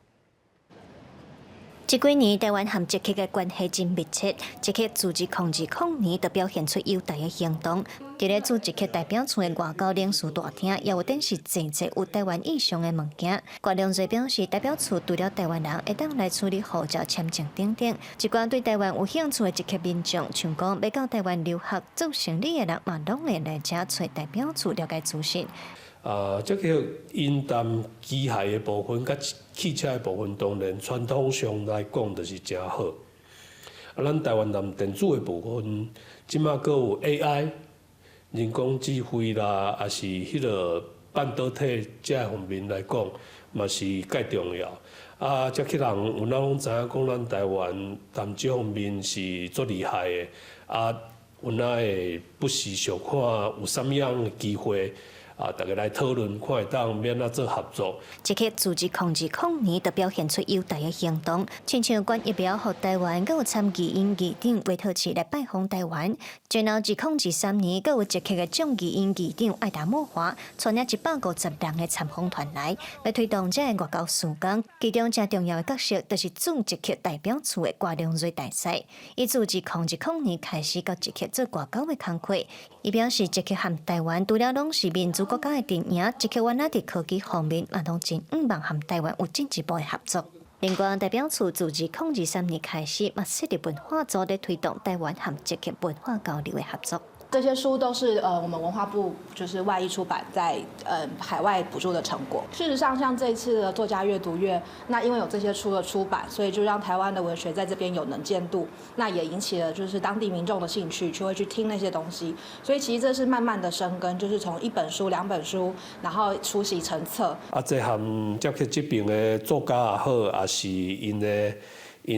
這幾年，台灣和捷克的關係真密切。捷克自2020年就表現出友台的行動。佇咧駐捷克代表處的外交領事大廳，也有展示濟濟有台灣意象的物件。郭良瑞表示，代表處除了台灣人會當來處理護照簽證等等，一寡對台灣有興趣的捷克民眾，像講欲到台灣留學做生理的人，嘛攏會來遮揣代表處了解資訊。啊，這個𪜶談機械的部分佮汽車的部分，當然傳統上來講就是誠好。啊，咱台灣談電子的部分，這馬閣有 AI、人工智慧啦，抑是彼个半導體這方面來講，嘛是蓋重要。啊，捷克人有哪攏知影講，咱台灣談這方面是足厲害的。啊，有哪會不時想看有啥物樣的機會。啊！大家來討論，看會當欲按怎做合作。捷克自2020年就表現出友台的行動，親像捐疫苗予台灣，閣有參議院議長維特奇來拜訪台灣。然後2023年，閣有捷克的眾議院議長艾達莫華，帶領150人的參訪團來，欲推動這个外交事工。其中誠重要的角色，就是駐捷克代表處的郭良睿大使。伊自2020年開始到捷克做外交的工課。伊表示，捷克和台灣除了攏是民主國家的陣營，捷克原來佇科技方面嘛攏真向望和台灣有進一步的合作。另外，代表處自2023年開始，嘛設立文化組咧推動台灣和捷克文化交流的合作。這些書都是我們文化部就是外譯出版在海外補助的成果。事實上，像這次的作家閱讀月，那因為有這些書的出版，所以就讓台灣的文學在這邊有能見度，那也引起了就是當地民眾的興趣，就會去聽那些東西。所以其實這是慢慢的生根，就是從一本書、兩本書，然後出席成冊。啊，這和捷克這邊的作家也好，抑是𪜶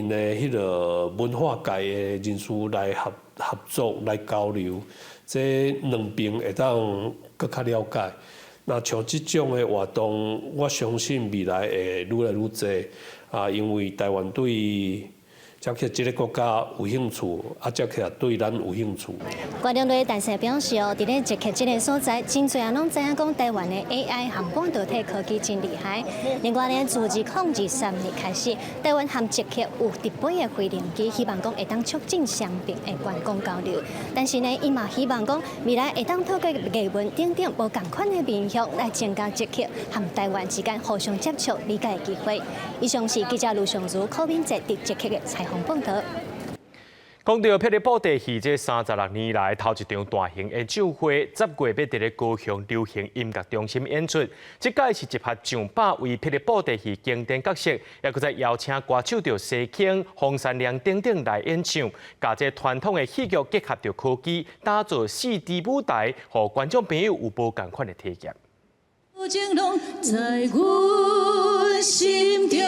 的彼个文化界的人士來合作來交流，這兩邊會當閣較了解。那像這種的活動，我相信未來會愈來愈濟。啊，因為台灣對捷克這个國家有興趣，啊，捷克也對咱有興趣。郭良睿大使表示哦，佇咧捷克這个所在，真濟人攏知影講台灣的 AI 和半導體科技真厲害。另外呢，自2023年開始，台灣和捷克有直飛的飛行機，希望講會當促進雙邊的觀光交流。但是呢，伊嘛希望講未來會當透過藝文等等無仝款的面向來增加捷克和台灣之間互相接觸、理解的機會。以上是記者盧尚如、柯敏哲佇捷克的採訪報導。講到霹靂布袋戲，這36年來頭一場大型演唱會，十月欲佇咧高雄流行音樂中心演出。這擺是集合上百位霹靂布袋戲經典角色，也閣再邀請歌手著西卿、黃山良等等來演唱，共這傳統的戲劇結合著科技，打造4D 舞台，予觀眾朋友有無仝款的體驗。在阮心中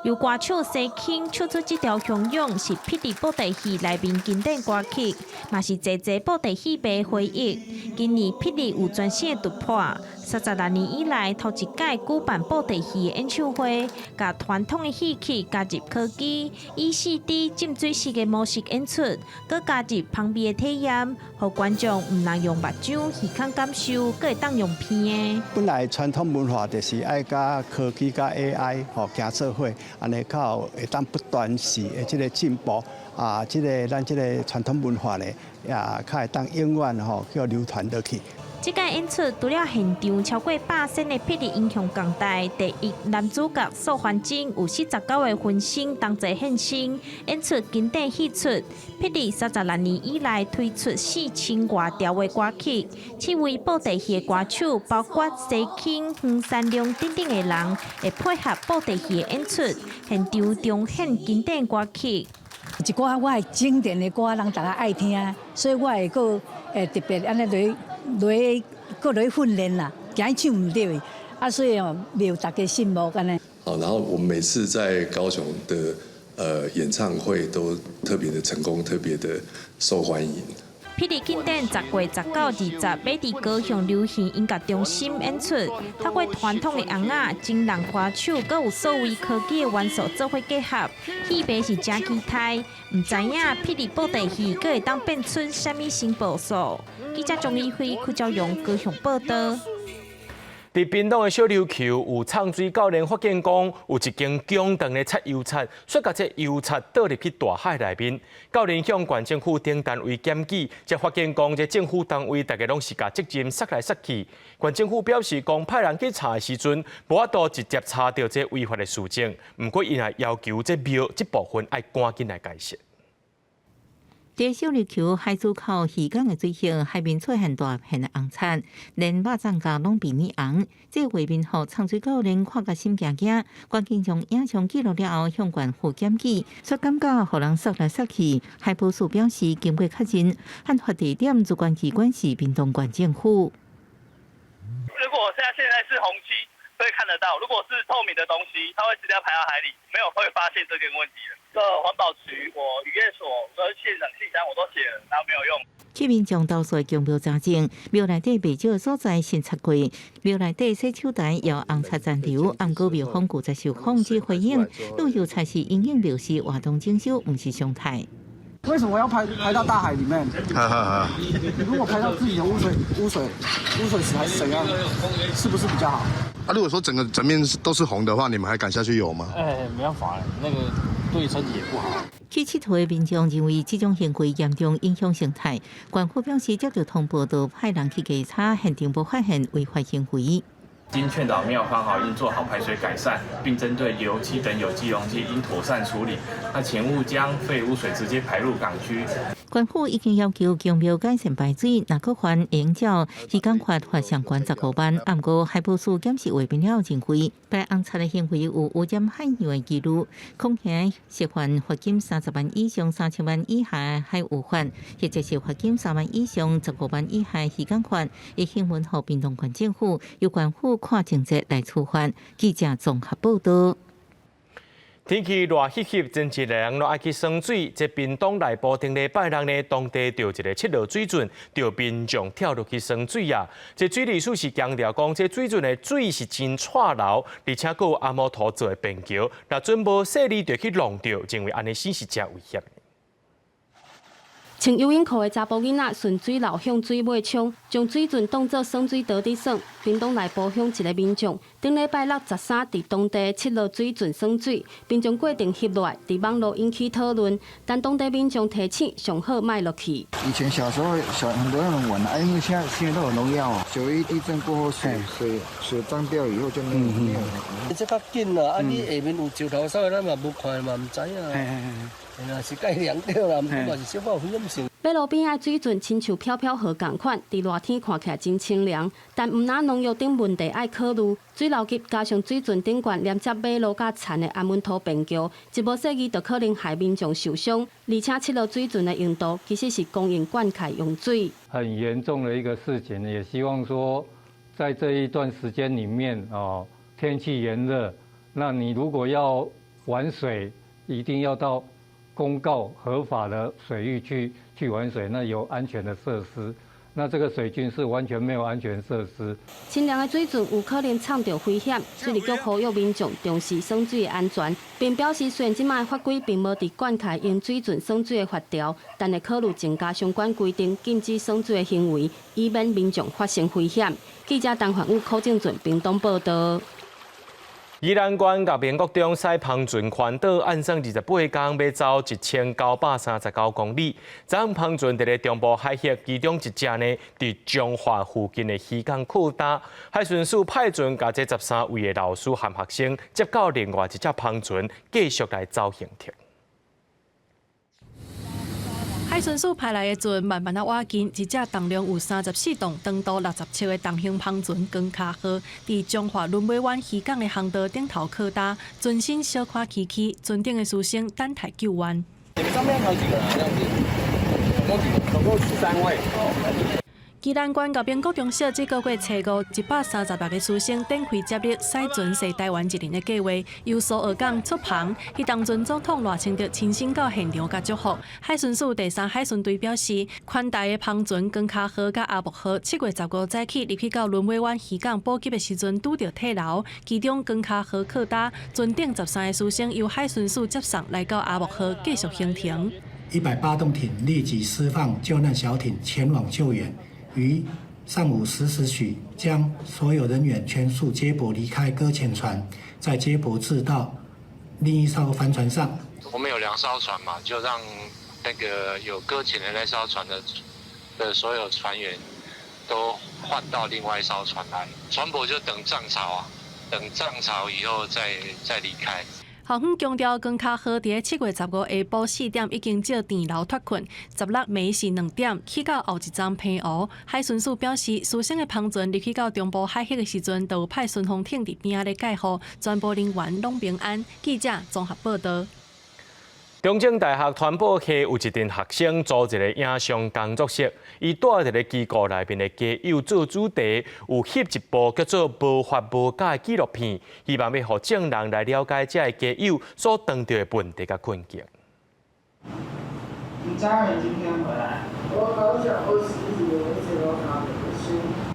由歌手西卿唱出這條洶湧，是霹靂布袋戲內面經典歌曲，嘛是濟濟布袋戲迷回憶。今年霹靂有全新的突破，36年以來頭一擺舉辦布袋戲的演唱會，共傳統的戲曲加入科技，以4D 浸水式的模式演出，閣加入芳味的體驗，予觀眾毋但用目睭耳孔感受，閣會當用鼻的。本來傳統文化就是愛佮科技佮 AI 吼行做伙，按呢較會當不斷時的這個進步啊，這個咱這個傳統文化咧，也較會當永遠吼叫流傳落去。這擺演出除了現場超過百身的霹靂英雄共台第一男主角素還真有49個分身同齊現身，演出經典戲曲。霹靂36年以來推出4000外條的歌曲，七位布袋戲的歌手，包括西卿、黃山良等等的人，會配合布袋戲的演出，現場重現經典歌曲。一寡我的經典的歌，人大家愛聽，所以我會閣會特別按呢來來閣來訓練啦，驚唱毋著，啊，所以哦，袂予大家失望按呢。好，然後我們每次在高雄的演唱會都特別的成功，特別的受歡迎。霹靂慶典10月19、20欲佇高雄流行音樂中心演出，透過傳統的尪仔、真人歌手，閣有數位科技的元素做伙結合，戲迷是誠期待。毋知影霹靂布袋戲閣會當變出啥物新步數？記者鍾怡輝、柯昭榮高雄報導。佇屏東的小琉球，有藏水教練發現講，有一間工廠咧擦油漆，煞共這油漆倒入去大海內面。教練向縣政府等單位檢舉，才發現講，這政府單位逐家攏是共責任捒來捒去。縣政府表示講，派人去查的時陣，無法度直接查著這違法的事證。毋過，𪜶也要求這廟這部分愛趕緊來解釋。佇小琉球海珠口漁港的水域，海面出現大片的紅漆，連肉粽角攏變呢紅。這畫面予藏水教練看甲心驚驚，趕緊將影像記錄了後，向縣府檢舉，卻感覺予人捒來捒去。海保署表示，經過確認，案發地點主管機關是屏東縣政府。如果現在是紅漆，會看得到；如果是透明的東西，它會直接排到海裡，沒有會發現這件問題的。這環保局、我漁業所跟縣長信箱我都寫了，然後沒有用。去民眾投訴宮廟查證，廟內底袂少所在先擦過，廟內底洗手台有紅漆殘留，毋過廟方拒絕受訪只回應，旅遊才是因應廟事活動整修，毋是常態。為什麼要排到大海裡面？如果排到自己的污水池還是怎樣，是不是比較好？啊，如果說整個整面都是紅的話，你們還敢下去游嗎？哎，沒辦法，那個對身體也不好。去𨑨迌的民眾認為這種行為嚴重影響生態，縣府表示接到通報，就派人去稽查，現場無發現違法行為。經勸導廟方好，應做好排水改善，並針對油漆等有機溶劑應妥善處理。那請勿將廢污水直接排入港區。縣府已經要求宮廟改善排水，若閣犯應照漁港法罰相關15萬。毋過海保署檢視畫面了後認為，該紅漆的行為有污染海洋的疑慮，恐嚇涉犯罰金30萬以上3000萬以下海污法，或者是罰金3萬以上15萬以下漁港法，會行文予屏東縣政府，由縣府看情節來處罰。記者綜合報導。天氣熱翕翕，真濟人攏愛去耍水。這屏東內埔頂禮拜六呢，當地著一个七號水圳，著民眾跳落去耍水啊。這水利署是強調講，這水圳的水是真掣流，而且閣有阿摩托做的便橋，若準無細膩就去弄著，認為按呢死是誠危險。穿游泳褲的查埔囡仔順水流向水尾衝，將水圳當做耍水道佇耍。屏東內埔鄉一个民眾，頂禮拜六十三佇當地七號水圳耍水，並將過程翕落來，佇網路引起討論。但當地民眾提醒，上好莫落去。以前小時候小很多人玩啊，因為現在都有農藥啊。9·1地震過後，水漲掉以後就沒有了。這較緊啦，啊你下面有石頭啥，咱嘛無看嘛，毋知影。是蓋涼掉啦，嘛是小可有危險性。馬路邊仔水圳親像飄飄河仝款，佇熱天看起來真清涼，但毋但農藥等問題愛考慮，水流急加上水圳頂懸連接馬路佮田的安穩土便橋，一無細意就可能害民眾受傷。而且七號水圳的用途其實是供應灌溉用水。很嚴重的一個事情，也希望說，在這一段時間裡面哦，天氣炎熱，那你如果要玩水，一定要到公告合法的水域去玩水，那有安全的設施。那這個水圳是完全沒有安全設施。清涼的水圳有可能藏著危險，水利局呼籲民眾重視耍水的安全，並表示雖然這擺法規並無佇灌溉用水圳耍水的法條，但會考慮增加相關規定，禁止耍水的行為，以免民眾發生危險。記者陳焕宇、柯正俊屏東報道。宜蘭縣佮民國中駛帆船環島，按算28工，欲走1939公里。昨昏帆船佇咧中部海域，其中一隻呢，佇彰化附近的漁港靠礁。海巡署派船共這13位的老師和學生接到另外一隻帆船，繼續來走行程。海巡署派來的船慢慢仔倚近，一隻重量有34噸、長度60尺的重型帆船“光跤號”，佇彰化崙尾灣漁港的航道頂頭靠礁，船身小可起起，船頂的師生等待救援。你們上面有幾個人？這樣子，總共幾個？總共13位。宜蘭縣和民國中小這個月初五，136个師生展開接力賽船踅台灣一輪的計劃，由蘇澳港出帆。彼當陣總統賴清德親身到現場共祝福。海巡署第三海巡隊表示，寬大的帆船光跤號佮阿木號，7月15早起入去到崙尾灣漁港補給的時陣，拄著退流，其中光跤號靠礁，船頂13个師生由海巡署接送來到阿木號繼續行程。108動艇立即釋放救難小艇前往救援。於上午10時許，將所有人員全數接駁離開擱淺船，再接駁至到另一艘帆船上。我們有兩艘船嘛，就讓那個有擱淺的那艘船的所有船員都換到另外一艘船來。船舶就等漲潮啊，等漲潮以後再離開。校方強調，光跤號佇7月15下晡4點已經借電流脫困，16暝是2點去到後一站澎湖。海巡署表示，師生的帆船入去到中部海域的時陣，就有派順風艇佇邊仔咧蓋護，全部人員攏平安。記者綜合報道。中正大學傳播系有一陣學生組一個影像工作室，伊帶佇咧機構內面的家友做主題，有翕一部叫做《無法無家》的紀錄片，希望欲予眾人來了解這个家友所當著的問題佮困境。你家人今天回來？我好想我死我一直都卡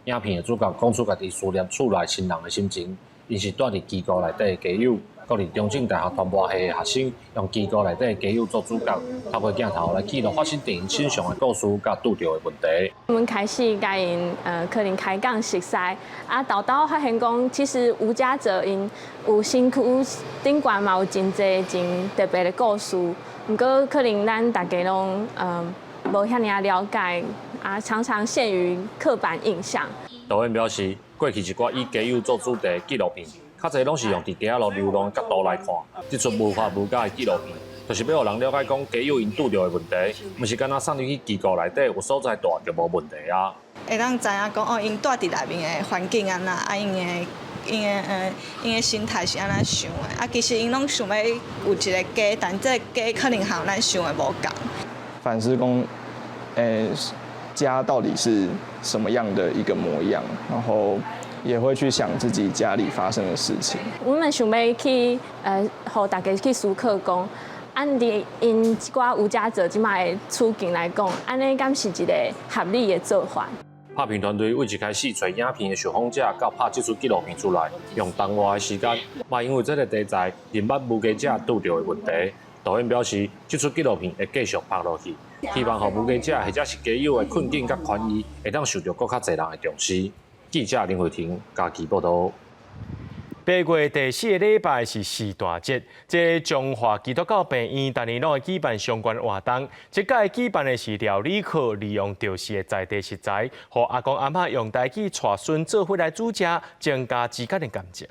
影片的主角講出家己思念厝內親人的心情，𪜶是蹛佇機構內底的家友。國立中正大學傳播系的學生用機構內底的家友做主角，透過鏡頭來記錄發生佇𪜶身上的故事佮拄著的問題。阮開始共𪜶可能開講熟似，啊，沓沓發現講，其實無家者𪜶有身軀頂懸嘛有真濟真特別的故事，毋過可能咱大家攏無遐爾了解，啊，常常限於刻板印象。導演表示，過去一寡以家友做主題的紀錄片，較濟攏是用佇街仔路流浪的角度來看，這齣無法無家的紀錄片，就是欲予人了解講家友𪜶拄著的問題，毋是干焦送入去機構內底有所在蹛就無問題啊。會當知影講哦，𪜶蹛佇內面的環境按怎，啊，𪜶的心態是按怎想的，啊，其實𪜶攏想欲有一个家，但這个家可能和咱想的無仝。反思講，家到底是什麼樣的一個模樣，然後也會去想自己家裡發生的事情。阮們想欲去予大家去思考講，按佇𪜶一寡無家者這擺的處境來講，按呢敢是一个合理的做法？拍片團隊對一開始揣影片的受訪者，到拍這齣紀錄片出來，用仝外的時間，嘛因為這个題材，認捌無家者拄著的問題。導演表示，這齣紀錄片會繼續拍落去。希望予無家者或者是家友的困境佮權益，會當受著閣較濟人的重視。記者林慧婷嘉義報導。8月第四个禮拜是四大節，這彰化基督教病院逐年攏會舉辦相關活動。這屆舉辦的是料理課，利用著是的在地食材，予阿公阿嬤用台語帶孫做伙來煮食，增加之間的感情。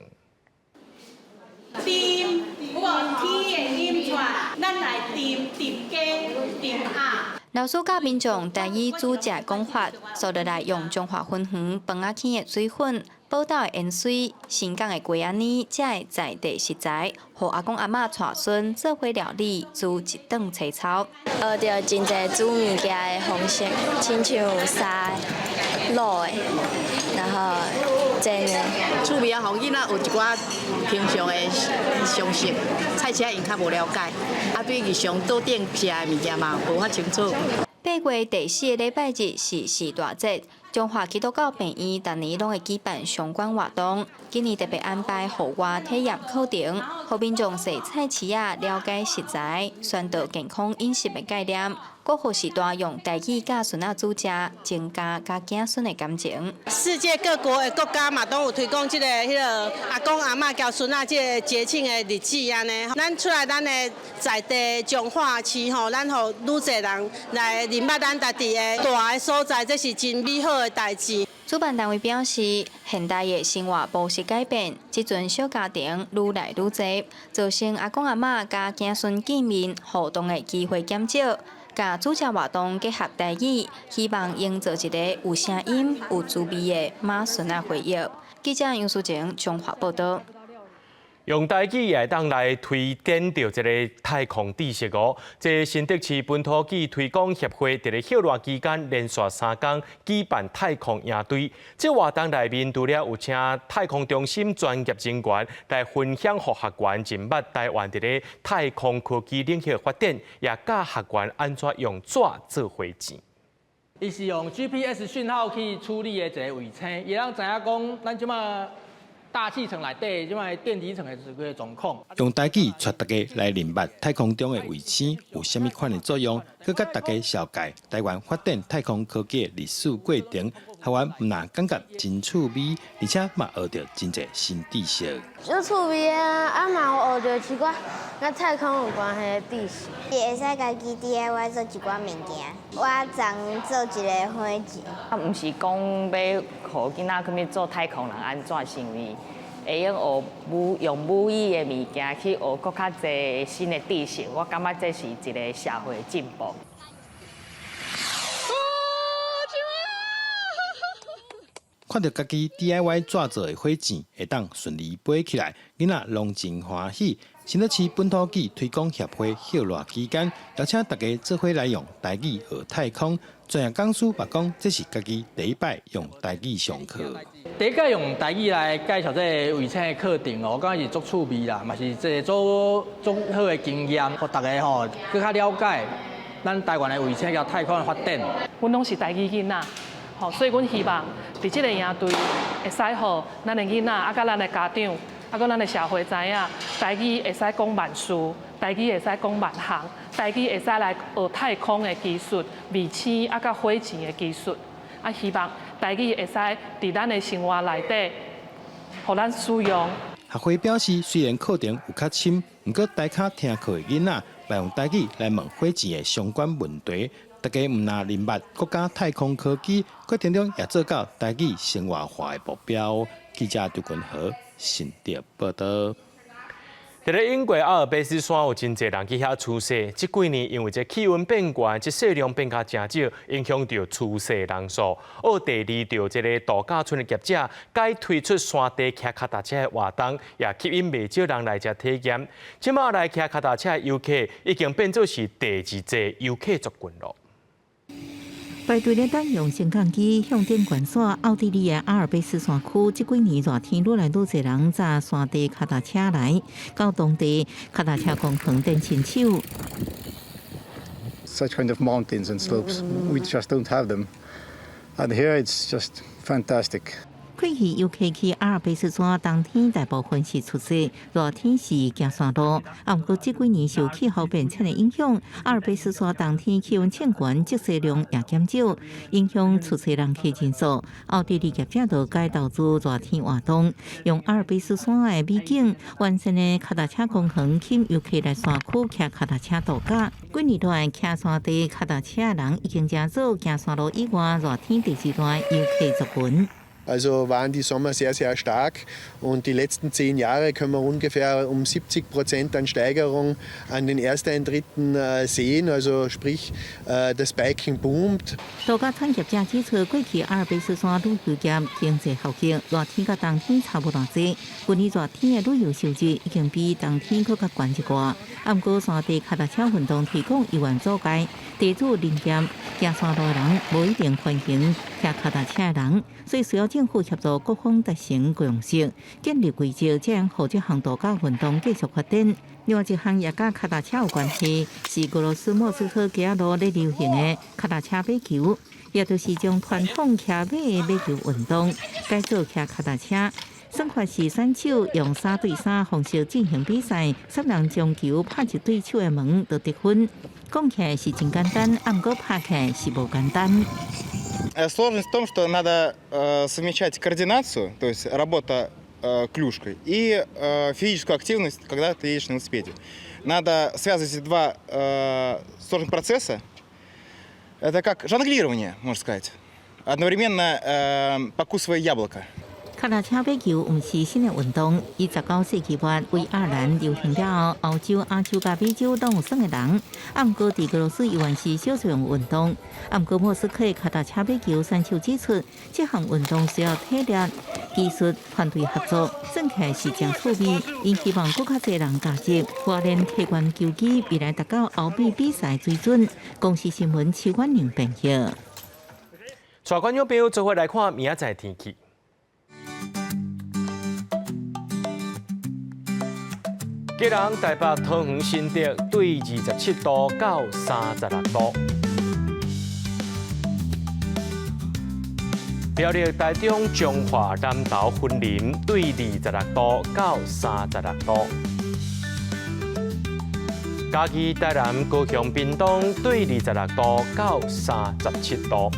甜，有無天的音出，咱來甜甜雞甜鴨。老師教民眾台語煮食講法，紲落來用彰化芬園飯仔墘的水粉、寶島的芫荽、新港的雞仔奶，遮的在地食材，予阿公阿嬤帶孫做伙料理，煮一頓清操。學著真濟煮物件的方式，親像沙滷的，然後煎的。趣味啊，予囡仔有一寡平常的常識，菜市仔𪜶較無了解，啊對日常桌頂食的物件嘛無遐清楚。8月第四个禮拜日是四大節，彰化基督教病院逐年攏會舉辦相關活動，今年特別安排戶外體驗課程，予民眾踅菜市仔了解食材、宣導健康飲食的概念，閣予序大用台語教孫仔煮食，增加佮囝孫的感情。世界各國的國家嘛，攏有推廣這个彼个阿公阿嬤佮孫仔這个節慶的日子按呢。咱出來咱的在地彰化市吼，咱予愈濟人來認捌咱家己的蹛的所在，這是真美好的代誌。主辦單位表示，現代的生活模式改變，這陣小家庭愈來愈濟，造成阿公阿嬤佮囝孫見面互動的機會減少。共煮食活動結合台語，希望營造一个有聲音、有滋味的媽孫仔回憶。記者楊淑靜彰化報導。用台語也會當來推展著這个太空知識哦。這新竹市本土語推廣協會佇咧歇熱期間連續3工舉辦太空營隊。這活動內面除了有請太空中心專業人員來分享，予學員認捌台灣佇咧太空科技領域發展，也教學員按怎用紙做火箭。伊是用 GPS 訊號去處理的一个衛星，伊會當知影講，咱這馬大氣層內底這擺電離層的這个狀況。用台語帶大家來認捌太空中的衛星有啥物款的作用，閣佮大家紹介台灣發展太空科技的歷史過程。學員毋但感覺真趣味，而且嘛學著真濟新知識。足趣味啊！啊嘛有學著一寡佮太空有關係的知識。會使家己 DIY 做一寡物件，我昨做一个火箭。啊，毋是講欲予囡仔去做太空人按怎成為，會用學母用母語的物件去學閣較濟新的知識，我感覺這是一个社會進步。看著家己 DIY 紙做的火箭會當順利飛起來，囡仔攏真歡喜。新竹市本土語推廣協會歇熱期間，邀請大家做伙來用台語學太空。專業講師嘛講，這是家己第一擺用台語上課。第一擺用台語來介紹這个衛星的課程哦，我感覺是足趣味啦，嘛是一个足足好的經驗，予大家吼閣較了解咱台灣的衛星佮太空的發展。阮攏是台語囡仔，吼，所以阮希望佇這个營隊會使予咱的囡仔，啊，佮咱的家長，啊，佮咱的社會知影，台語會使講萬事，台語會使講萬項，台語會使來學太空的技術、衛星啊，佮火箭的技術，啊，希望台語會使佇咱的生活內底，予咱使用。學會表示，雖然課程有較深，毋過台跤聽課的囡仔，嘛用台語來問火箭的相關問題。大家毋但認捌國家太空科技，過程中也做到台語生活化的目標。記者張君和新竹報導。佇咧英國阿爾卑斯山有真濟人去遐出世，這幾年因為這氣溫變懸，這雪量變較誠少，影響著出世人數。奧地利著這个度假村的業者，改推出山地騎跤踏車的活動，也吸引袂少人來遮體驗。這馬來騎跤踏車的遊客已經變做是第二濟遊客族群囉。排隊咧等用升降機向頂懸山，奧地利的阿爾卑斯山區，這幾年熱天愈來愈濟人揸山地跤踏車來，到當地跤踏車公園練身手。 Such kind of mountains and slopes, we just don't have them. And here it's just fantastic. 過去遊客去阿爾卑斯山冬天大部分是出雪，熱天是行山路。啊，毋過這幾年受氣候變遷的影響，阿爾卑斯山冬天氣溫漸懸，積雪量也減少，影響出雪人客人數。奧地利業者就改投資熱天活動，用阿爾卑斯山的美景、完善的跤踏車公園，吸引遊客來山區騎跤踏車度假。幾年來，騎山地跤踏車的人已經成做行山路以外熱天第二大遊客族群。 Also waren die Sommer sehr, sehr stark und die letzten 10 Jahre können wir ungefähr um 70% an Steigerung an den Ersteintritten sehen. Also sprich, das Biken boomt. 度假產業者指出，過去阿爾卑斯山旅遊業經濟效益，熱天佮冬天差無偌濟。今年熱天的旅遊收入已經比冬天閣較懸一寡。啊，毋過山地跤踏車運動推廣猶原阻礙，地主林業行山路的人無一定歡迎騎跤踏車的人，所以需要政府協助各方達成共識，建立規則，才能予這項度假運動繼續發展。另外一項也佮跤踏車有關係，是俄羅斯莫斯科街仔路咧流行的跤踏車馬球，也就是將傳統騎馬的馬球運動改做騎跤踏車。算法是選手用3對3方式進行比賽，三人將球拍入對手的門就得分。講起來是真簡單，啊，毋過拍起來是無簡單。 Сложность в том, что надо совмещать координацию, то есть работа клюшкой, и физическую активность, когда ты едешь на велосипеде. Надо связывать эти два сложных процесса. Это как жонглирование, можно сказать. Одновременно покусывая яблоко. 跤踏車馬球毋是新的運動，伊19世紀末為愛爾蘭流行了後，歐洲、亞洲佮美洲攏有耍的人。啊，毋過佇俄羅斯猶原是少數運動。啊，毋過莫斯科的跤踏車馬球選手指出，這項運動需要體力、技術、團隊合作，耍起來是誠趣味。𪜶希望閣較濟人加入，鍛鍊體驗球技，未來達到歐美比賽水準。公視新聞徐婉寧編譯。帶觀眾朋友做伙來看明仔載天氣。基隆、台北、桃園、新竹對27度到36度；苗栗、台中、彰化、南投、雲林對26度到36度；嘉義、台南、高雄、屏東對26度到37度；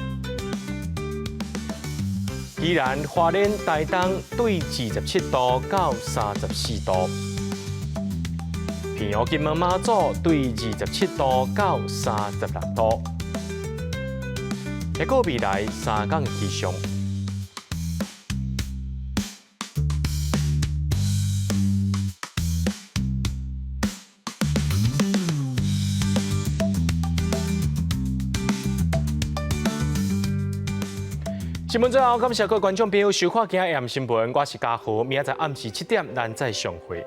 宜蘭、花蓮、台東對27度到34度。屏陽、金門、馬祖對27度到36度。一個未來3工氣象。新聞最後，感謝各位觀眾朋友收看今日的新聞，我是嘉豪，明仔載暗時7點，咱再相會。